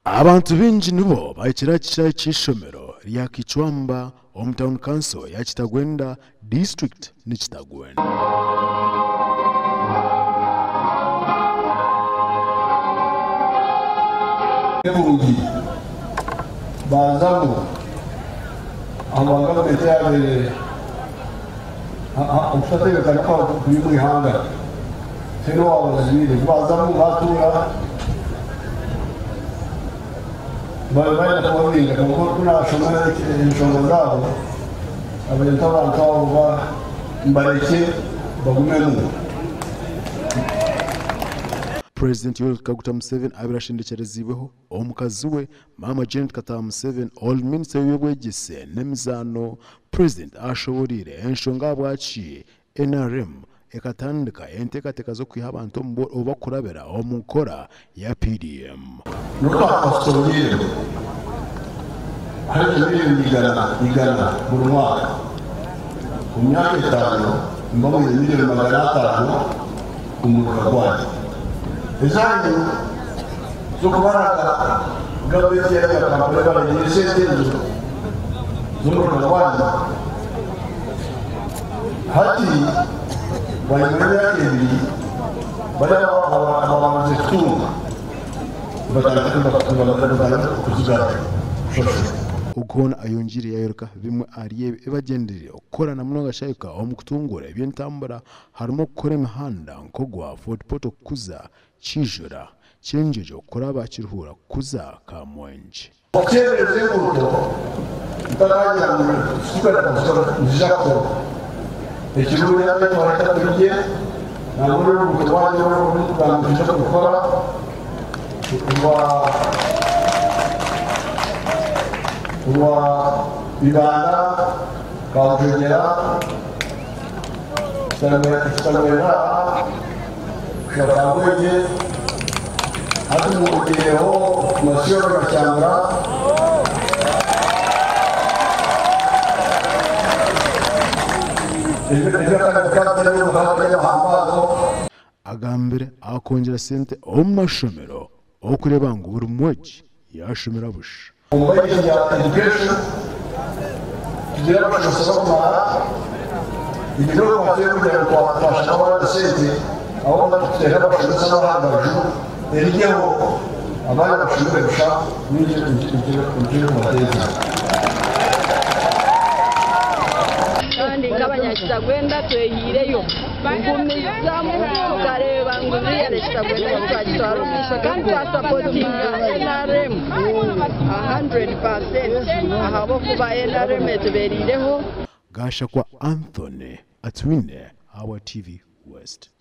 Abantu baingi nibo bahikire aha kishaayi ky'eishomero rya Kichwamba omu tauni kanso ya Kitagwenda, disiturikiti ni Kitagwenda. Ebirungi baazamu ahabwa gavumenti eyabaire okutatebeekana kwaba kuri omu ihanga tihaine owaabazibiire baazamu baatuura baayenda kubabinga kwonka ku naashoma enshonga zaabo abantu abantu abo mbarekye bagumemu. Purezidenti Yoweri Kaguta Museveni abaire ashendekyereziibweho omukazi we Maama Janet Kataaha Museveni ori minisita w'eby'obwegyese n'emizaano. Purezidenti ashoboreire enshonga ahabwaki NRM ekatandika enteekateeka z'okwiha abantu omu bworo obu bakurabira omu nkora ya PDM. N'oku hariho miliyoni 100 buri mwaka. Omu myaka etaano nimba mwine miliyoni 500 omu muruka gwanyu. Ezanyu z'okubaraga gavumenti ya Kampala ebareeire esente ezo z'omuruka gwanyu. Hati bwanyima y'emyaka ebiri bariya ababandize kutunga nibatandika kuzigarura kushashura. Ogu hoona ayongiire yaayoreka bimwe ahari ebi ebagyendereire okukora na munonga shayuka omu kutunguura eby'entambura harimu okukora emihanda nk'ogwa Fort Portal kuza Kijura, Kyenjojo kuraba Kiruhura kuza Kamwengye. Okukyerereza enguuto ntakagira ngu niziija kukorwa. Ekirungi abeetwara eitaka rye nangwa n'oruguuto rwanyu oru orurikugamba ngu nitwija kurukora orwa Ibanda, Kabujegyera, Kitagwenda kuhika Kabwegye. Hati mwongyeireho Masioro na Kyambura. Agambire akongyera sente omu mashomero okureeba ngu buri mwegi yaashomera busha. Omu bajeti ya education tugire abashomesa barikumara, itwe twatwire kugira ngu twashaba abandi sente ahabw'okuba nituteera abashomesa n'aha rubaju erigyeho abandi bashomere busha nikyo erikubateeza. Kandi nk'abanyakitagwenda twehiireyo kugumizamu tukareeba ngu really Kitagwenda twagitwara omu maisho kandi twasapotinga NRM 100% ahabw'okuba NRM etubereireho. Gashakwa Anthony Atwine, Awa TV West.